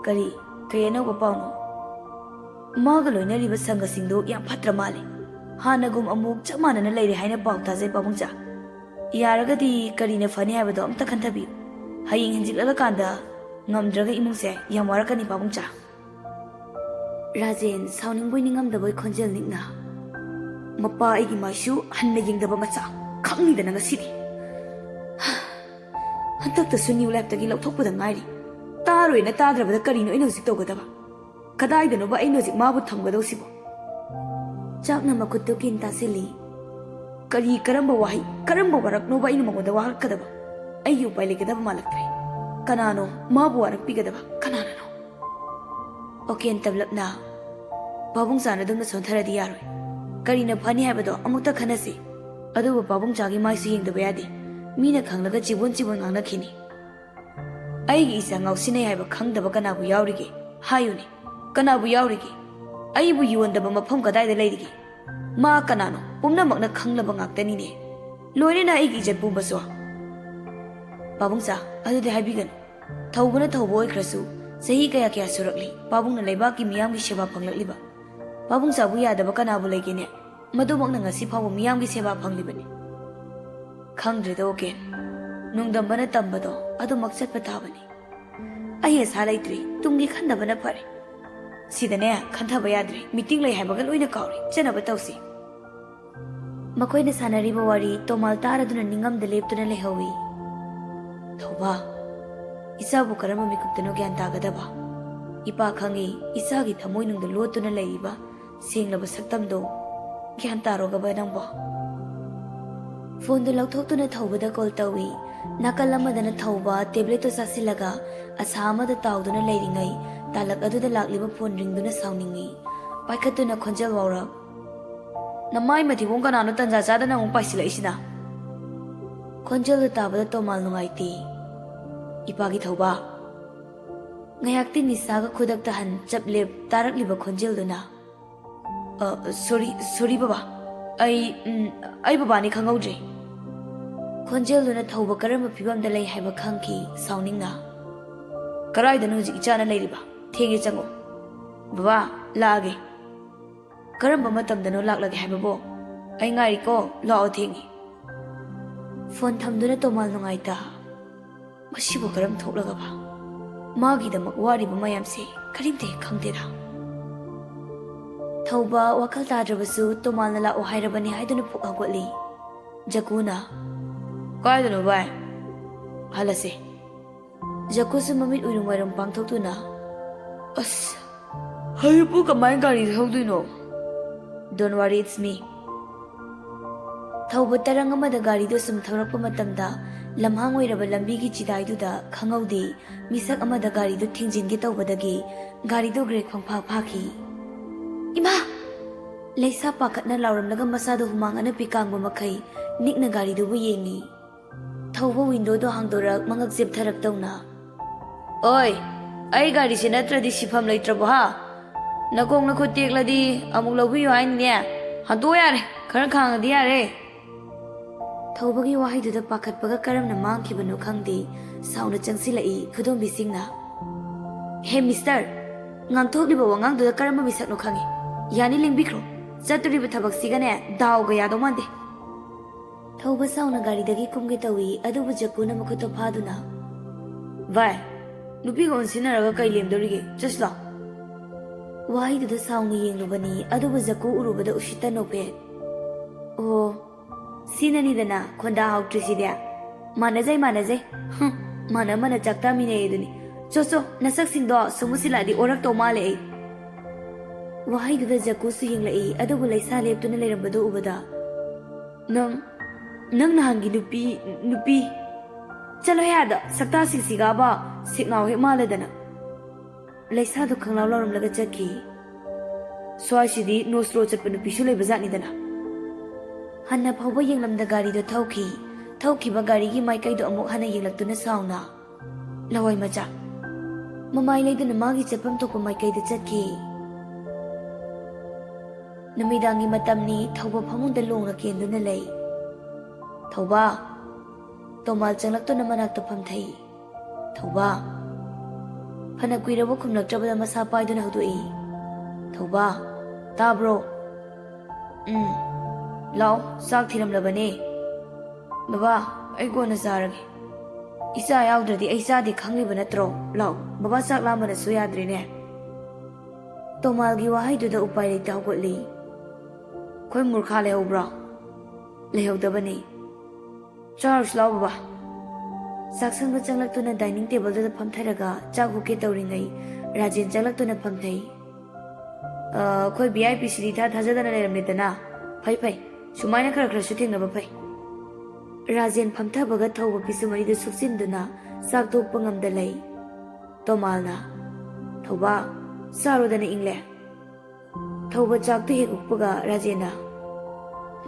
"ꯀꯔꯤ, ꯀꯔꯤ ꯑꯅꯧꯕ ꯄꯥꯎꯅꯣ?" "ꯃꯥꯒ ꯂꯣꯏꯅꯔꯤꯕ ꯁꯪꯒꯁꯤꯡꯗꯨ ꯌꯥꯝ ꯐꯠꯇ꯭ꯔ ꯃꯥꯜꯂꯦ꯫ ꯍꯥꯟꯅꯒꯨꯝ ꯑꯃꯨꯛ ꯆꯞ ꯃꯥꯟꯅꯅ ꯂꯩꯔꯦ ꯍꯥꯏꯅ ꯄꯥꯎ ꯇꯥꯖꯩ ꯄꯥꯕꯨꯡꯆꯥ꯫ ꯌꯥꯔꯒꯗꯤ ꯀꯔꯤꯅ ꯐꯅꯤ ꯍꯥꯏꯕꯗꯣ ꯑꯝꯇ ꯈꯟꯊꯕꯤꯌꯨ꯫ ꯍꯌꯦꯡ ꯍꯦꯟꯖꯤꯜꯂꯛꯂꯀꯥꯟꯗ ꯉꯝꯗ꯭ꯔꯒ ꯏꯃꯨꯡꯁꯦ ꯌꯥꯝ ꯋꯥꯔꯛꯀꯅꯤ ꯄꯥꯕꯨꯡꯆꯥ꯫" ꯔꯥꯖꯦꯟ ꯁꯥꯎꯅꯤꯡꯕꯣꯏ ꯅꯤꯡꯉꯝꯗꯕꯣꯏ ꯈꯣꯟꯖꯦꯜ ꯅꯤꯛꯅ, "ꯃꯄꯥ ꯑꯩꯒꯤ ꯃꯥꯏꯁꯨ ꯍꯟꯅ ꯌꯦꯡꯗꯕ ꯃꯆꯥ, ꯈꯪꯅꯤꯗꯅ ꯉꯁꯤꯗꯤ꯫ ꯍꯟꯗꯛꯇꯁꯨ ꯅ꯭ꯌꯨ ꯂꯥꯏꯐꯇꯒꯤ ꯂꯧꯊꯣꯛꯄꯗ ꯉꯥꯏꯔꯤ꯫ ꯇꯥꯔꯣꯏꯅ ꯇꯥꯗ꯭ꯔꯕꯗ ꯀꯔꯤꯅꯣ ꯑꯩꯅ ꯍꯧꯖꯤꯛ ꯇꯧꯒꯗꯕ? ꯀꯗꯥꯏꯗꯅꯣꯕ ꯑꯩꯅ ꯍꯧꯖꯤꯛ ꯃꯥꯕꯨ ꯊꯝꯒꯗꯧꯁꯤꯕꯣ?" ꯆꯥꯛꯅ ꯃꯈꯨꯠꯇꯨ ꯀꯤꯟ ꯇꯥꯁꯤꯜꯂꯤ꯫ "ꯀꯔꯤ, ꯀꯔꯝꯕ ꯋꯥꯍꯩ, ꯀꯔꯝꯕ ꯋꯥꯔꯛꯅꯣꯕ ꯑꯩꯅ ꯃꯉꯣꯟꯗ ꯋꯥꯔꯛꯀꯗꯕ? ꯑꯩꯒꯤ ꯎꯄꯥꯏ ꯂꯩꯒꯗꯕ ꯃꯥꯜꯂꯛꯇ꯭ꯔꯦ꯫ ꯀꯅꯥꯅꯣ ꯃꯥꯕꯨ ꯋꯥꯔꯛꯄꯤꯒꯗꯕ? ꯀꯅꯥꯅꯅꯣ?" ꯑꯣꯀꯦꯟ ꯇꯞꯂꯞꯅ, "ꯄꯥꯕꯨꯡꯆꯥꯅ ꯑꯗꯨꯝꯅ ꯁꯣꯟꯊꯔꯗꯤ ꯌꯥꯔꯣꯏ꯫ ꯀꯔꯤꯅ ꯐꯅꯤ ꯍꯥꯏꯕꯗꯣ ꯑꯃꯨꯛꯇ ꯈꯟꯅꯁꯤ꯫ ꯑꯗꯨꯕꯨ ꯄꯥꯕꯨꯡꯆꯥꯒꯤ ꯃꯥꯏꯁꯨ ꯌꯦꯡꯗꯕ ꯌꯥꯗꯦ꯫ ꯃꯤꯅ ꯈꯪꯂꯒ ꯆꯤꯕꯣꯟ ꯆꯤꯕꯣꯟ ꯉꯥꯡꯅꯈꯤꯅꯤ꯫ ꯑꯩꯒꯤ ꯏꯆꯥ ꯉꯥꯎꯁꯤꯟꯅꯩ ꯍꯥꯏꯕ ꯈꯪꯗꯕ ꯀꯅꯥꯕꯨ ꯌꯥꯎꯔꯤꯒꯦ? ꯍꯥꯏꯌꯨꯅꯦ, ꯀꯅꯥꯕꯨ ꯌꯥꯎꯔꯤꯒꯦ? ꯑꯩꯕꯨ ꯌꯣꯟꯗꯕ ꯃꯐꯝ ꯀꯗꯥꯏꯗ ꯂꯩꯔꯤꯒꯦ? ꯃꯥ ꯀꯅꯥꯅꯣ? ꯄꯨꯝꯅꯃꯛꯅ ꯈꯪꯂꯕ ꯉꯥꯛꯇꯅꯤꯅꯦ꯫ ꯂꯣꯏꯅꯅ ꯑꯩꯒꯤ ꯏꯖꯠ ꯄꯨꯝꯕꯁꯨ꯫ ꯄꯥꯕꯨꯡꯆꯥ, ꯑꯗꯨꯗꯤ ꯍꯥꯏꯕꯤꯒꯅꯨ꯫ ꯊꯧꯕꯅ ꯊꯧꯕ ꯑꯣꯏꯈ꯭ꯔꯁꯨ, ꯆꯍꯤ ꯀꯌꯥ ꯀꯌꯥ ꯁꯨꯔꯛꯂꯤ ꯄꯥꯕꯨꯡꯅ ꯂꯩꯕꯥꯛꯀꯤ ꯃꯤꯌꯥꯝꯒꯤ ꯁꯦꯕꯥ ꯐꯪꯂꯛꯂꯤꯕ? ꯄꯥꯕꯨꯡꯆꯥꯕꯨ ꯌꯥꯗꯕ ꯀꯅꯥꯕꯨ ꯂꯩꯒꯦꯅꯦ? ꯃꯗꯨꯃꯛꯅ ꯉꯁꯤ ꯐꯥꯎꯕ ꯃꯤꯌꯥꯝꯒꯤ ꯁꯦꯕꯥ ꯐꯪꯂꯤꯕꯅꯤ꯫ ꯈꯪꯗ꯭ꯔꯦꯗ ꯑꯣꯀꯦꯟ, ꯅꯨꯡꯗꯝꯕꯅ ꯇꯝꯕꯗꯣ ꯑꯗꯨꯃꯛ ꯆꯠꯄ ꯇꯥꯕꯅꯤ꯫ ꯑꯩ ꯑꯁꯥ ꯂꯩꯇ꯭ꯔꯦ, ꯇꯨꯡꯒꯤ ꯈꯟꯗꯕꯅ ꯐꯔꯦ꯫ ꯁꯤꯗꯅꯦ, ꯈꯟꯊꯕ ꯌꯥꯗ꯭ꯔꯦ, ꯃꯤꯇꯤꯡ ꯂꯩ ꯍꯥꯏꯕꯒ ꯂꯣꯏꯅ ꯀꯥꯎꯔꯦ, ꯆꯠꯅꯕ ꯇꯧꯁꯤ꯫ ꯃꯈꯣꯏꯅ ꯁꯥꯟꯅꯔꯤꯕ ꯋꯥꯔꯤ ꯇꯣꯃꯥꯜ ꯇꯥꯔꯗꯨꯅ ꯅꯤꯡꯉꯝꯗ ꯂꯦꯞꯇꯨꯅ ꯂꯩꯍꯧꯏ꯫ ꯊꯧꯕ, ꯏꯆꯥꯕꯨ ꯀꯔꯝꯕ ꯃꯤꯀꯨꯞꯇꯅꯣ ꯒ꯭ꯌꯥꯟ ꯇꯥꯒꯗꯕ? ꯏꯄꯥ ꯈꯪꯏ, ꯏꯆꯥꯒꯤ ꯊꯃꯣꯏꯅꯨꯡꯗ ꯂꯣꯠꯇꯨꯅ ꯂꯩꯔꯤꯕ ꯁꯦꯡꯂꯕ ꯁꯛꯇꯝꯗꯣ꯫ ꯒ꯭ꯌꯥꯟ ꯇꯥꯔꯣꯒꯕ ꯅꯪꯕꯣ? ꯐꯣꯟꯗꯨ ꯂꯧꯊꯣꯛꯇꯨꯅ ꯊꯧꯕꯗ ꯀꯣꯜ ꯇꯧꯏ꯫ ꯅꯥꯀꯜ ꯑꯃꯗꯅ ꯊꯧꯕ ꯇꯦꯕ꯭ꯂꯦꯠꯇꯨ ꯆꯥꯁꯤꯜꯂꯒ ꯑꯁꯥ ꯑꯃꯗ ꯇꯥꯎꯗꯨꯅ ꯂꯩꯔꯤꯉꯩ, ꯇꯥꯂꯛ ꯑꯗꯨꯗ ꯂꯥꯛꯂꯤꯕ ꯐꯣꯟ ꯔꯤꯡꯗꯨꯅ ꯁꯥꯎꯅꯤꯡꯏ꯫ ꯄꯥꯏꯈꯠꯇꯨꯅ ꯈꯣꯟꯖꯦꯜ ꯋꯥꯎꯔꯞ, "ꯅꯃꯥꯏ ꯃꯊꯤꯕꯣꯡ ꯀꯅꯥꯅꯣ ꯇꯟꯖꯥ ꯆꯥꯗꯅ ꯑꯃꯨꯛ ꯄꯥꯏꯁꯤꯜꯂꯛꯏꯁꯤꯅ?" ꯈꯣꯟꯖꯦꯜꯗꯨ ꯇꯥꯕꯗ ꯇꯣꯃꯥꯜ ꯅꯨꯡꯉꯥꯏꯇꯦ꯫ "ꯏꯄꯥꯒꯤ ꯊꯧꯕ?" ꯉꯥꯏꯍꯥꯛꯇꯤ ꯅꯤꯁꯥꯒ ꯈꯨꯗꯛꯇ ꯍꯟ ꯆꯞ ꯂꯦꯞ ꯇꯥꯔꯛꯂꯤꯕ ꯈꯣꯟꯖꯦꯜꯗꯨꯅ꯫ "ꯑ, ꯁꯣꯔꯤ, ꯁꯣꯔꯤ ꯕꯕꯥ꯫ ꯑꯩ, ꯎꯝ, ꯑꯩ ꯕꯕꯥꯅꯤ ꯈꯪꯍꯧꯗ꯭ꯔꯦ꯫" ꯈꯣꯟꯖꯦꯜꯗꯨꯅ ꯊꯧꯕ ꯀꯔꯝꯕ ꯐꯤꯕꯝꯗ ꯂꯩ ꯍꯥꯏꯕ ꯈꯪꯈꯤ ꯁꯥꯎꯅꯤꯡꯅ꯫ "ꯀꯔꯥꯏꯗꯅꯣ ꯍꯧꯖꯤꯛ ꯏꯆꯥꯅ ꯂꯩꯔꯤꯕ? ꯊꯦꯡꯉꯦ, ꯆꯪꯉꯣ꯫" "ꯕꯕꯥ, ꯂꯥꯛꯑꯒꯦ꯫" "ꯀꯔꯝꯕ ꯃꯇꯝꯗꯅꯣ ꯂꯥꯛꯂꯒꯦ ꯍꯥꯏꯕꯕꯣ? ꯑꯩ ꯉꯥꯏꯔꯤꯀꯣ, ꯂꯥꯛꯑꯣ, ꯊꯦꯡꯉꯦ꯫" ꯐꯣꯟ ꯊꯝꯗꯨꯅ ꯇꯣꯃꯥꯜ ꯅꯨꯡꯉꯥꯏꯇ꯫ "ꯃꯁꯤꯕꯨ ꯀꯔꯝ ꯊꯣꯛꯂꯒꯕ? ꯃꯥꯒꯤꯗꯃꯛ ꯋꯥꯔꯤꯕ ꯃꯌꯥꯝꯁꯦ ꯀꯔꯤꯝꯇ ꯍꯦꯛ ꯈꯪꯗꯦꯗ꯫" ꯊꯧꯕ ꯋꯥꯈꯜ ꯇꯥꯗ꯭ꯔꯕꯁꯨ ꯇꯣꯃꯥꯜꯅ ꯂꯥꯛꯑꯣ ꯍꯥꯏꯔꯕꯅꯤ ꯍꯥꯏꯗꯨꯅ ꯐꯨꯛ ꯍꯧꯒꯠꯂꯤ꯫ ꯖꯀꯨꯅ, "ꯀꯥꯏꯗꯅꯣ ꯚꯥꯏ? ꯍꯜꯂꯁꯦ꯫" ꯖꯀꯨꯁꯨ ꯃꯃꯤꯠ ꯎꯏꯔꯨꯝ ꯋꯥꯏꯔꯨꯝ ꯄꯥꯡꯊꯣꯛꯇꯨꯅ, "ꯑꯁ, ꯍꯧꯖꯤꯛꯄꯨ ꯀꯃꯥꯏꯅ ꯒꯥꯔꯤ ꯊꯧꯗꯣꯏꯅꯣ?" "Don't worry, it's me." ꯊꯧꯕ ꯇꯔꯪ ꯑꯃꯗ ꯒꯥꯔꯤꯗꯨ ꯁꯨꯝ ꯊꯧꯔꯛꯄ ꯃꯇꯝꯗ, ꯂꯝꯍꯥꯡ ꯑꯣꯏꯔꯕ ꯂꯝꯕꯤꯒꯤ ꯆꯤꯗꯥꯏꯗꯨꯗ ꯈꯪꯍꯧꯗꯦ ꯃꯤꯁꯛ ꯑꯃꯗ ꯒꯥꯔꯤꯗꯨ ꯊꯦꯡꯖꯤꯟꯒꯦ ꯇꯧꯕꯗꯒꯤ ꯒꯥꯔꯤꯗꯨ ꯒ꯭ꯔꯦꯛ ꯐꯪꯐꯥ ꯐꯥꯈꯤ꯫ "ꯏꯃꯥ!" ꯂꯩꯁꯥ ꯄꯥꯈꯠꯅ ꯂꯥꯎꯔꯝꯂꯒ ꯃꯁꯥꯗꯨ ꯍꯨꯃꯥꯡ ꯑꯅꯞꯄꯤ ꯀꯥꯡꯕ ꯃꯈꯩ ꯅꯤꯛꯅ ꯒꯥꯔꯤꯗꯨꯕꯨ ꯌꯦꯡꯉꯤ꯫ ꯊꯧꯕ ꯋꯤꯟꯗꯣꯗꯨ ꯍꯥꯡꯗꯣꯔꯛ ꯃꯉꯛ ꯆꯦꯞꯊꯔꯛꯇꯧꯅ, ꯑꯣꯏ, ꯑꯩ ꯒꯥꯔꯤꯁꯦ ꯅꯠꯇ꯭ꯔꯗꯤ ꯁꯤꯐꯝ ꯂꯩꯇ꯭ꯔꯕꯣ ꯍꯥ? ꯅꯈꯣꯡ ꯅꯈꯨꯠ ꯇꯦꯛꯂꯗꯤ ꯑꯃꯨꯛ ꯂꯧꯕꯤꯌꯨ ꯍꯥꯏꯅꯤꯅꯦ꯫ ꯍꯟꯇꯣꯛꯑꯣ ꯌꯥꯔꯦ, ꯈꯔ ꯈꯥꯡꯉꯗꯤ ꯌꯥꯔꯦ꯫ ꯊꯧꯕꯒꯤ ꯋꯥꯍꯩꯗꯨꯗ ꯄꯥꯈꯠꯄꯒ ꯀꯔꯝꯅ ꯃꯥꯡꯈꯤꯕꯅꯣ ꯈꯪꯗꯦ, ꯁꯥꯎꯅ ꯆꯪꯁꯤꯜꯂꯛꯏ ꯈꯨꯗꯣꯝꯕꯤꯁꯤꯡꯅ꯫ ꯍꯦ ꯃꯤꯁꯇꯔ, ꯉꯥꯡꯊꯣꯛꯂꯤꯕ ꯋꯥꯉꯥꯡꯗꯨꯗ ꯀꯔꯝꯕ ꯃꯤꯁꯛꯅꯣ ꯈꯪꯉꯤ꯫ ꯌꯥꯅꯤ, ꯂꯦꯡꯕꯤꯈ꯭ꯔꯣ꯫ ꯆꯠꯇꯣꯔꯤꯕ ꯊꯕꯛꯁꯤꯒꯅꯦ ꯗꯥꯎꯒ ꯌꯥꯗꯧ ꯃꯥꯟꯗꯦ꯫ ꯊꯧꯕ ꯁꯥꯎꯅ ꯒꯥꯔꯤꯗꯒꯤ ꯀꯨꯝꯒꯦ ꯇꯧꯏ, ꯑꯗꯨꯕꯨ ꯖꯛꯀꯨꯅ ꯃꯈꯨꯠꯇꯣ ꯐꯥꯗꯨꯅ, "ꯚꯥꯏ, ꯅꯨꯄꯤꯒ ꯑꯣꯟꯁꯤꯟꯅꯔꯒ ꯀꯩ ꯂꯦꯝꯗꯣꯔꯤꯒꯦ? ꯆꯠꯁꯤ ꯂꯥꯎ꯫" ꯋꯥꯍꯩꯗꯨꯗ ꯁꯥꯎꯅ ꯌꯦꯡꯂꯨꯕꯅꯤ, ꯑꯗꯨꯕꯨ ꯖꯛꯀꯨ ꯎꯔꯨꯕꯗ ꯎꯁꯤꯠꯇ ꯅꯣꯛꯐꯦ꯫ "ꯑꯣ, ꯁꯤꯅꯅꯤꯗꯅ ꯈꯣꯟꯗꯥ ꯍꯥꯎꯇ꯭ꯔꯤꯁꯤꯗꯤ꯫ ꯃꯥꯟꯅꯖꯩ, ꯃꯥꯟꯅꯖꯩ꯫ ꯍꯨꯝ, ꯃꯥꯟꯅ ꯃꯥꯟꯅ ꯆꯥꯛ ꯆꯥꯃꯤꯟꯅꯩ ꯑꯗꯨꯅꯤ꯫ ꯆꯣ, ꯆꯣ, ꯅꯁꯛꯁꯤꯡꯗꯣ ꯁꯨꯝ ꯎꯁꯤꯜꯂꯛꯑꯗꯤ ꯑꯣꯔꯛꯇꯧ ꯃꯥꯜꯂꯦ ꯑꯩ꯫" ꯋꯥꯍꯩꯗꯨꯗ ꯖꯛꯀꯨꯁꯨ ꯌꯦꯡꯂꯛꯏ, ꯑꯗꯨꯕꯨ ꯂꯩꯁꯥ ꯂꯦꯞꯇꯨꯅ ꯂꯩꯔꯝꯕꯗꯨ ꯎꯕꯗ, "ꯅꯪ, ꯅꯪ ꯅꯍꯥꯟꯒꯤ ꯅꯨꯄꯤ, ꯅꯨꯄꯤ? ꯆꯠꯂꯣꯍꯦ ꯑꯥꯗ, ꯁꯛꯇꯥꯁꯤꯡꯁꯤꯒꯕ ꯁꯤꯛꯅꯥꯎ ꯍꯦꯛ ꯃꯥꯜꯂꯗꯅ꯫" ꯂꯩꯁꯥꯗꯨ ꯈꯪꯂꯥꯎ ꯂꯥꯎꯔꯝꯂꯒ ꯆꯠꯈꯤ꯫ "ꯁ꯭ꯋꯥꯏꯁꯤꯗꯤ ꯅꯣꯁꯇ꯭ꯔꯣ ꯆꯠꯄ ꯅꯨꯄꯤꯁꯨ ꯂꯩꯕꯖꯥꯠꯅꯤꯗꯅ꯫" ꯍꯟꯅ ꯐꯥꯎꯕ ꯌꯦꯡꯂꯝꯗ ꯒꯥꯔꯤꯗꯨ ꯊꯧꯈꯤ꯫ ꯊꯧꯈꯤꯕ ꯒꯥꯔꯤꯒꯤ ꯃꯥꯏꯀꯩꯗꯨ ꯑꯃꯨꯛ ꯍꯟꯅ ꯌꯦꯡꯂꯛꯇꯨꯅ ꯁꯥꯎꯅ, "ꯂꯋꯥꯏ ꯃꯆꯥ꯫" ꯃꯃꯥꯏ ꯂꯩꯗꯨꯅ ꯃꯥꯒꯤ ꯆꯠꯐꯝ ꯊꯣꯛꯄ ꯃꯥꯏꯀꯩꯗ ꯆꯠꯈꯤ꯫ ꯅꯨꯃꯤꯗꯥꯡꯒꯤ ꯃꯇꯝꯅꯤ, ꯊꯧꯕ ꯐꯃꯨꯡꯗ ꯂꯣꯡꯅ ꯀꯦꯟꯗꯨꯅ ꯂꯩ꯫ "ꯊꯧꯕ!" ꯇꯣꯃꯥꯜ ꯆꯪꯂꯛꯇꯨꯅ ꯃꯅꯥꯛꯇ ꯐꯝꯊꯩ꯫ "ꯊꯧꯕ!" ꯐꯅ ꯀꯨꯏꯔꯕ ꯈꯨꯝꯂꯛꯇ꯭ꯔꯕꯗ ꯃꯁꯥ ꯄꯥꯏꯗꯨꯅ ꯍꯧꯗꯣꯛꯏ꯫ "ꯊꯧꯕ, ꯇꯥꯕ꯭ꯔꯣ?" "ꯎꯝ, ꯂꯥꯛꯑꯣ, ꯆꯥꯛ ꯊꯤꯔꯝꯂꯕꯅꯦ꯫" "ꯕꯕꯥ, ꯑꯩ ꯀꯣꯟꯅ ꯆꯥꯔꯒꯦ꯫ ꯏꯆꯥ ꯌꯥꯎꯗ꯭ꯔꯗꯤ ꯑꯩ ꯆꯥꯗꯦ ꯈꯪꯂꯤꯕ ꯅꯠꯇ꯭ꯔꯣ? ꯂꯥꯛꯑꯣ, ꯕꯕꯥ ꯆꯥꯛ ꯂꯥꯝꯕꯅꯁꯨ ꯌꯥꯗ꯭ꯔꯦꯅꯦ꯫" ꯇꯣꯃꯥꯜꯒꯤ ꯋꯥꯍꯩꯗꯨꯗ ꯎꯄꯥꯏ ꯂꯩꯇ ꯍꯧꯒꯠꯂꯤ꯫ "ꯑꯩꯈꯣꯏ ꯃꯨꯔꯈꯥ ꯂꯩꯍꯧꯕ꯭ꯔꯣ?" "ꯂꯩꯍꯧꯗꯕꯅꯤ꯫" "ꯆꯥꯔꯨꯁꯤ ꯂꯥꯎ ꯕꯕꯥ꯫" ꯆꯥꯛꯁꯪꯗ ꯆꯪꯂꯛꯇꯨꯅ ꯗꯥꯏꯅꯤꯡ ꯇꯦꯕꯜꯗꯨꯗ ꯐꯝꯊꯔꯒ ꯆꯥꯛ ꯍꯨꯛꯀꯦ ꯇꯧꯔꯤꯉꯩ ꯔꯥꯖꯦꯟ ꯆꯪꯂꯛꯇꯨꯅ ꯐꯝꯊꯩ꯫ "ꯑ, ꯑꯩꯈꯣꯏ ꯚꯤ ꯑꯥꯏ ꯄꯤ ꯁꯤꯗꯤ ꯏꯊꯥ ꯊꯥꯖꯗꯅ ꯂꯩꯔꯝꯃꯦꯗꯅ꯫ ꯐꯩ ꯐꯩ, ꯁꯨꯃꯥꯏꯅ ꯈꯔ ꯈꯔꯁꯨ ꯊꯦꯡꯅꯕ ꯐꯩ꯫" ꯔꯥꯖꯦꯟ ꯐꯝꯊꯕꯒ ꯊꯧꯕ ꯄꯤꯁꯨꯝ ꯑꯅꯤꯗꯨ ꯁꯨꯞꯆꯤꯟꯗꯨꯅ ꯆꯥꯛ ꯇꯣꯛꯄ ꯉꯝꯗ ꯂꯩ꯫ ꯇꯣꯃꯥꯜꯅ, "ꯊꯧꯕ, ꯆꯥꯔꯣꯗꯅ ꯏꯪꯂꯦ꯫" ꯊꯧꯕ ꯆꯥꯛꯇꯨ ꯍꯦꯛ ꯎꯞꯄꯒ ꯔꯥꯖꯦꯟꯅ,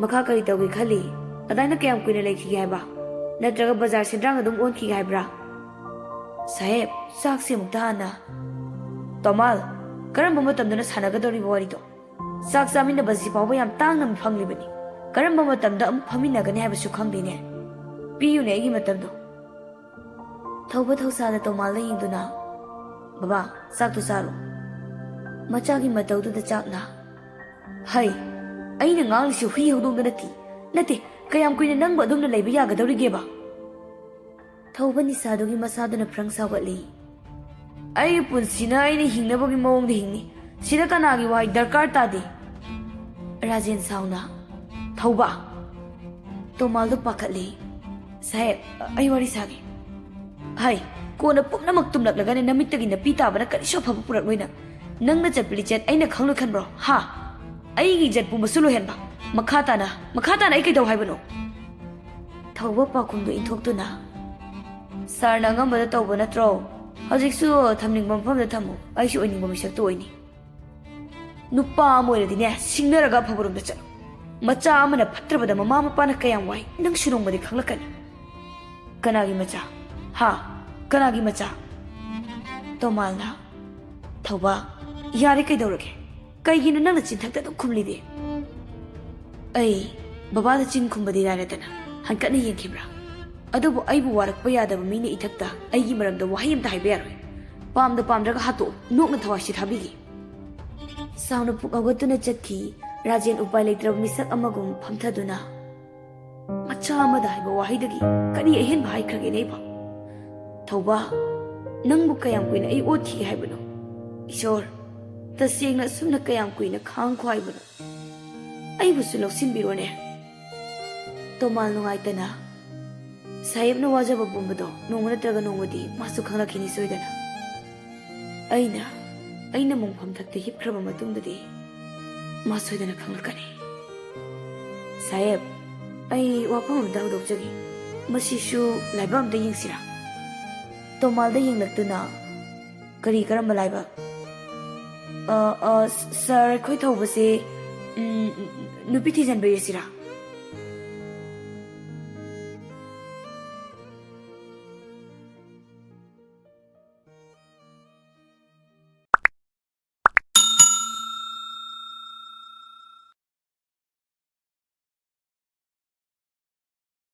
"ꯃꯈꯥ ꯀꯔꯤ ꯇꯧꯒꯦ ꯈꯜꯂꯤ? ꯑꯗꯥꯏꯅ ꯀꯌꯥꯝ ꯀꯨꯏꯅ ꯂꯩꯈꯤꯒꯦ ꯍꯥꯏꯕ? ꯅꯠꯇ꯭ꯔꯒ ꯕꯖꯥꯔ ꯁꯦꯟꯗ꯭ꯔꯥꯡ ꯑꯗꯨꯝ ꯑꯣꯟꯈꯤꯒꯦ ꯍꯥꯏꯕ꯭ꯔꯥ?" ꯁꯥꯍꯦꯕ, ꯆꯥꯛꯁꯦ ꯑꯃꯨꯛꯇ ꯍꯥꯟꯅ꯫ ꯇꯣꯃꯥꯜ, ꯀꯔꯝꯕ ꯃꯇꯝꯗꯅ ꯁꯥꯟꯅꯒꯗꯧꯔꯤꯕ ꯋꯥꯔꯤꯗꯣ? ꯆꯥꯛ ꯆꯥꯃꯤꯟꯅꯕꯁꯤ ꯐꯥꯎꯕ ꯌꯥꯝ ꯇꯥꯡꯅ ꯐꯪꯂꯤꯕꯅꯤ꯫ ꯀꯔꯝꯕ ꯃꯇꯝꯗ ꯑꯃꯨꯛ ꯐꯝꯃꯤꯟꯅꯒꯅꯤ ꯍꯥꯏꯕꯁꯨ ꯈꯪꯗꯦꯅꯦ꯫ ꯄꯤꯌꯨꯅꯦ ꯑꯩꯒꯤ ꯃꯇꯝꯗꯣ꯫ ꯊꯧꯕ ꯊꯧꯁꯥꯗ ꯇꯣꯃꯥꯜꯗ ꯌꯦꯡꯗꯨꯅ, "ꯕꯕꯥ, ꯆꯥꯛꯇꯨ ꯆꯥꯔꯣ꯫" ꯃꯆꯥꯒꯤ ꯃꯇꯧꯗꯨꯗ ꯆꯥꯛꯅ, "ꯍꯩ, ꯑꯩꯅ ꯉꯥꯡꯂꯤꯁꯤ ꯍꯨꯏ ꯍꯧꯗꯣꯡꯗ ꯅꯠꯇꯦ, ꯅꯠꯇꯦ, ꯀꯌꯥꯝ ꯀꯨꯏꯅ ꯅꯪꯕꯨ ꯑꯗꯨꯝꯅ ꯂꯩꯕ ꯌꯥꯒꯗꯧꯔꯤꯒꯦꯕ?" ꯊꯧꯕ ꯅꯤꯁꯥꯗꯨꯒꯤ ꯃꯁꯥꯗꯨꯅ ꯐ꯭ꯔꯪ ꯁꯥꯎꯒꯠꯂꯤ꯫ "ꯑꯩꯒꯤ ꯄꯨꯟꯁꯤꯅ ꯑꯩꯅ ꯍꯤꯡꯅꯕꯒꯤ ꯃꯑꯣꯡꯗ ꯍꯤꯡꯅꯤ꯫ ꯁꯤꯗ ꯀꯅꯥꯒꯤ ꯋꯥꯍꯩ ꯗꯔꯀꯥꯔ ꯇꯥꯗꯦ꯫" ꯔꯥꯖꯦꯟ ꯁꯥꯎꯅ, "ꯊꯧꯕ꯫" ꯇꯣꯃꯥꯜꯗꯣ ꯄꯥꯈꯠꯂꯤ꯫ "ꯁꯥꯍꯦꯕ, ꯑꯩ ꯋꯥꯔꯤ ꯁꯥꯒꯦ꯫" "ꯍꯩ, ꯀꯣꯟꯅ ꯄꯨꯝꯅꯃꯛ ꯇꯨꯝꯂꯛꯂꯒꯅꯦ ꯅꯃꯤꯠꯇꯒꯤ ꯅꯄꯤ ꯇꯥꯕꯅ ꯀꯔꯤꯁꯨ ꯑꯐꯕ ꯄꯨꯔꯛꯂꯣꯏ ꯅꯪ꯫ ꯅꯪꯅ ꯆꯠꯄ ꯂꯤꯆꯠ ꯑꯩꯅ ꯈꯪꯂꯣꯏ ꯈꯟꯕ꯭ꯔꯣ? ꯍꯥ? ꯑꯩꯒꯤ ꯏꯖꯠ ꯄꯨꯝꯕꯁꯨ ꯂꯣꯏꯍꯟꯕ꯫ ꯃꯈꯥ ꯇꯥꯅ, ꯃꯈꯥ ꯇꯥꯅ ꯑꯩ ꯀꯩꯗꯧ ꯍꯥꯏꯕꯅꯣ?" ꯊꯧꯕ ꯄꯥꯎꯈꯨꯝꯗꯨ ꯏꯟꯊꯣꯛꯇꯨꯅ, "ꯁꯥꯔꯅ ꯑꯉꯝꯕꯗ ꯇꯧꯕ ꯅꯠꯇ꯭ꯔꯣ? ꯍꯧꯖꯤꯛꯁꯨ ꯊꯝꯅꯤꯡꯕ ꯃꯐꯝꯗ ꯊꯝꯃꯨ, ꯑꯩꯁꯨ ꯑꯣꯏꯅꯤꯡꯕ ꯃꯤꯁꯛꯇꯨ ꯑꯣꯏꯅꯤ꯫" "ꯅꯨꯄꯥ ꯑꯃ ꯑꯣꯏꯔꯗꯤꯅꯦ, ꯁꯤꯡꯅꯔꯒ ꯑꯐꯕꯔꯣꯝꯗ ꯆꯠꯂꯨ꯫ ꯃꯆꯥ ꯑꯃꯅ ꯐꯠꯇ꯭ꯔꯕꯗ ꯃꯃꯥ ꯃꯄꯥꯅ ꯀꯌꯥꯝ ꯋꯥꯏ, ꯅꯪꯁꯨ ꯅꯣꯡꯃꯗꯤ ꯈꯪꯂꯛꯀꯅꯤ꯫" "ꯀꯅꯥꯒꯤ ꯃꯆꯥ? ꯍꯥ? ꯀꯅꯥꯒꯤ ꯃꯆꯥ?" ꯇꯣꯃꯥꯜꯅ, "ꯊꯧꯕ, ꯌꯥꯔꯦ, ꯀꯩꯗꯧꯔꯒꯦ? ꯀꯩꯒꯤꯅꯣ ꯅꯪꯅ ꯆꯤꯟꯊꯛꯇ ꯑꯗꯨꯝ ꯈꯨꯝꯂꯤꯗꯤ?" "ꯑꯩ ꯕꯕꯥꯗ ꯆꯤꯟ ꯈꯨꯝꯕꯗꯤ ꯂꯥꯏꯔꯗꯅ ꯍꯟꯀꯠꯅ ꯌꯦꯡꯈꯤꯕ꯭ꯔꯥ? ꯑꯗꯨꯕꯨ ꯑꯩꯕꯨ ꯋꯥꯔꯛꯄ ꯌꯥꯗꯕ ꯃꯤꯅ ꯏꯊꯛꯇ ꯑꯩꯒꯤ ꯃꯔꯝꯗ ꯋꯥꯍꯩ ꯑꯃꯇ ꯍꯥꯏꯕ ꯌꯥꯔꯣꯏ꯫ ꯄꯥꯝꯗ ꯄꯥꯝꯗ꯭ꯔꯒ ꯍꯥꯠꯇꯣꯛꯑꯣ, ꯅꯣꯛꯅ ꯊꯋꯥꯏꯁꯦ ꯊꯥꯕꯤꯒꯦ꯫" ꯁꯥꯎꯅ ꯄꯨꯛ ꯍꯧꯒꯠꯇꯨꯅ ꯆꯠꯈꯤ꯫ ꯔꯥꯖꯦꯟ ꯎꯄꯥꯏ ꯂꯩꯇ꯭ꯔꯕ ꯃꯤꯁꯛ ꯑꯃꯒꯨꯝ ꯐꯝꯊꯗꯨꯅ, "ꯃꯆꯥ ꯑꯃꯗ ꯍꯥꯏꯕ ꯋꯥꯍꯩꯗꯒꯤ ꯀꯔꯤ ꯑꯍꯦꯟꯕ ꯍꯥꯏꯈ꯭ꯔꯒꯦꯅꯦ ꯑꯩꯕꯣ? ꯊꯧꯕ, ꯅꯪꯕꯨ ꯀꯌꯥꯝ ꯀꯨꯏꯅ ꯑꯩ ꯑꯣꯠꯈꯤꯒꯦ ꯍꯥꯏꯕꯅꯣ? ꯏꯁꯣꯔ, ꯇꯁꯦꯡꯅ ꯑꯁꯨꯝꯅ ꯀꯌꯥꯝ ꯀꯨꯏꯅ ꯈꯥꯡꯈꯣ ꯍꯥꯏꯕꯅꯣ? ꯑꯩꯕꯨꯁꯨ ꯂꯧꯁꯤꯟꯕꯤꯔꯣꯅꯦ꯫" ꯇꯣꯃꯥꯜ ꯅꯨꯡꯉꯥꯏꯇꯅ, "ꯁꯥꯍꯦꯕꯅ ꯋꯥꯖꯕ ꯄꯨꯝꯕꯗꯣ ꯅꯣꯡꯃ ꯅꯠꯇ꯭ꯔꯒ ꯅꯣꯡꯃꯗꯤ ꯃꯥꯁꯨ ꯈꯪꯂꯛꯈꯤꯅꯤ ꯁꯣꯏꯗꯅ꯫ ꯑꯩꯅ, ꯑꯩꯅ ꯃꯣꯡꯐꯝ ꯊꯛꯇ ꯍꯤꯞꯈ꯭ꯔꯕ ꯃꯇꯨꯡꯗꯗꯤ ꯃꯥ ꯁꯣꯏꯗꯅ ꯈꯪꯂꯛꯀꯅꯤ꯫ ꯁꯥꯍꯦꯕ, ꯑꯩ ꯋꯥꯐꯝ ꯑꯃꯇ ꯍꯧꯗꯣꯛꯆꯒꯦ꯫ ꯃꯁꯤꯁꯨ ꯂꯥꯏꯕꯛ ꯑꯃꯇ ꯌꯦꯡꯁꯤꯔꯥ?" ꯇꯣꯃꯥꯜꯗ ꯌꯦꯡꯂꯛꯇꯨꯅ, "ꯀꯔꯤ, ꯀꯔꯝꯕ ꯂꯥꯏꯕꯛ?" "ꯑ, ꯑ, ꯁꯥꯔ, ꯑꯩꯈꯣꯏ ꯊꯧꯕꯁꯦ, ꯎꯝ, ꯅꯨꯄꯤ ꯊꯤꯖꯤꯟꯕ ꯏꯔꯁꯤꯔꯥ?"